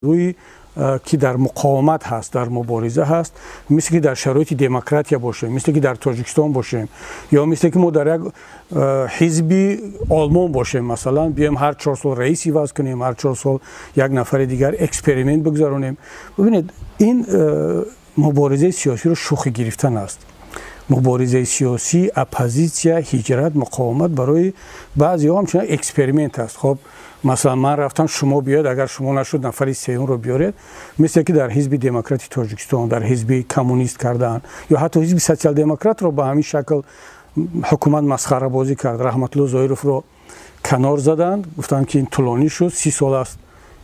Рӯи ки дар муқовимат ҳаст, дар мубориза ҳаст, мисли ки дар шароити демократия бошем, мисли ки дар Тоҷикистон бошем ё мисли ки мо дар як ҳизби Олмон бошем, масалан, биёем ҳар 4 сол раис иваз кунем, ҳар 4 сол як нафари дигар эксперимент бигзаронем. Бибинед, ин муборизаи сиёсиро шӯхӣ гирифтан аст. Муборизаи сиёсӣ, оппозитсия, ҳиҷрат, муқовимат барои баъзеҳо ҳамчунин эксперимент аст. Хоб, масалан, ман рафтам, шумо биёед, агар шумо нашуд, нафари сеюмро биёред, мисле ки дар Ҳизби Демократи Тоҷикистон, дар Ҳизби Коммунист карданд ё ҳатто Ҳизби Социал-Демократро ба ҳамин шакл ҳукумат масхарабозӣ кард. Раҳматулло Зоировро канор заданд, гуфтанд, ки ин тӯлонӣ шуд, 30 сол аст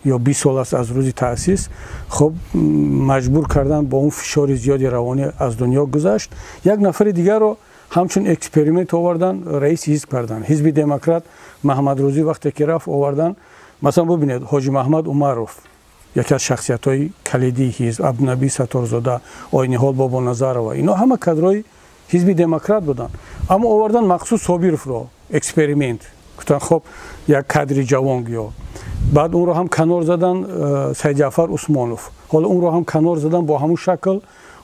ё 20 сол аст аз рӯзи таъсис. Хоб, маҷбур карданд, бо он фишори зиёди равонӣ аз дунё гузашт. Як нафари дигарро ҳамчун эксперимент овардан, раиси ҳизб карданд. Ҳизби Демократ, Маҳмадрӯзӣ вақте ки рафт, овардан, масалан, бубинед, Ҳоҷи Маҳмад Умаров, яке аз шахсиятҳои калидии ҳизб, Абдунаби Сатторзода, Ойниҳол Бобоназарова, ино ҳама кадрҳои Ҳизби Демократ буданд. Аммо овардан Мақсуд Собировро, эксперимент, гуфтанд, хоб, як кадри ҷавон гӯё. Баъд онро ҳам канор задан, Сайдҷаъфар Усмонов. Ҳоло онро ҳам канор задан, бо ҳамун шакл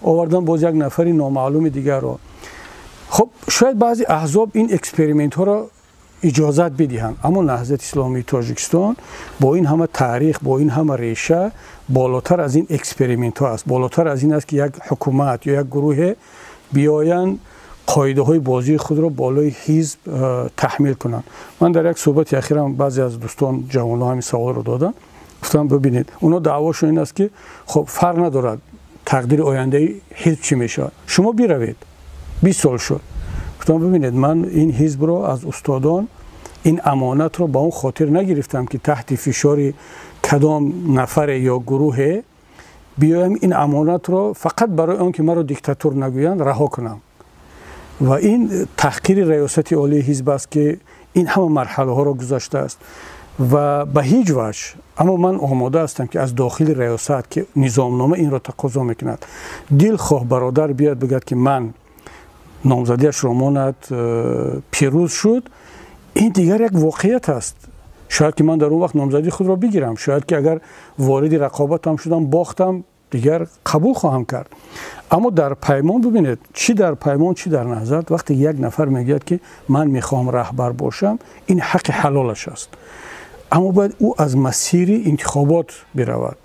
овардан боз як нафари номаълуми дигарро. Хоб, шояд баъзе аҳзоб ин экспериментҳоро иҷозат бидиҳанд, аммо Наҳзати Исломии Тоҷикистон бо ин ҳама таърих, бо ин ҳама реша болотар аз ин экспериментҳо аст, болотар аз ин аст, ки як ҳукумат ё як гурӯҳе биёянд, қоидаҳои бозии худро болои ҳизб таҳмил кунанд. Ман дар як суҳбати ахирам баъзе аз дӯстон, ҷавонҳо ҳамин саволро доданд. Гуфтам, бибинед, онҳо даъвошон ин аст, ки хоб, фарқ надорад тақдири ояндаи ҳизб чӣ мешавад, шумо биравед, 20 сол шуд. Гуфтам, бибинед, ман ин ҳизбро аз устодон, ин амонатро ба он хотир нагирифтам, ки таҳти фишори кадом нафаре ё гурӯҳе биёям, ин амонатро фақат барои он ки маро диктатур нагӯянд, раҳо кунам. Ва ин таҳқири раёсати олии ҳизб аст, ки ин ҳама марҳалаҳоро гузаштааст, ва ба ҳеҷ ваҷҳ. Аммо ман омода ҳастам, ки аз дохили раёсат, ки низомнома инро тақозо мекунад, дилхоҳ бародар биёяд, бигӯяд, ки ман номзадиашро монад, пирӯз шуд, ин дигар як воқеият аст. Шояд ки ман дар он вақт номзадии худро бигирам, шояд ки агар вориди рақобатам шудам, бохтам, дигар қабул хоҳам кард. Аммо дар Паймон, бибинед, чӣ дар Паймон, чӣ дар Наҳзат, вақте як нафар мегӯяд, ки ман мехоҳам раҳбар бошам, ин ҳаққи ҳалолаш аст, аммо бояд ӯ аз масири интихобот биравад,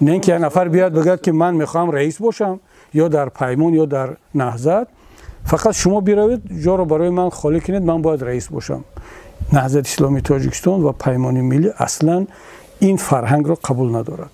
не ин ки як нафар биёяд, бигӯяд, ки ман мехоҳам раис бошам ё дар Паймон, ё дар Наҳзат, фақат шумо биравед, ҷоро барои ман холӣ кунед, ман бояд раис бошам. Наҳзати Исломии Тоҷикистон ва Паймони Миллӣ аслан ин фарҳангро қабул надорад.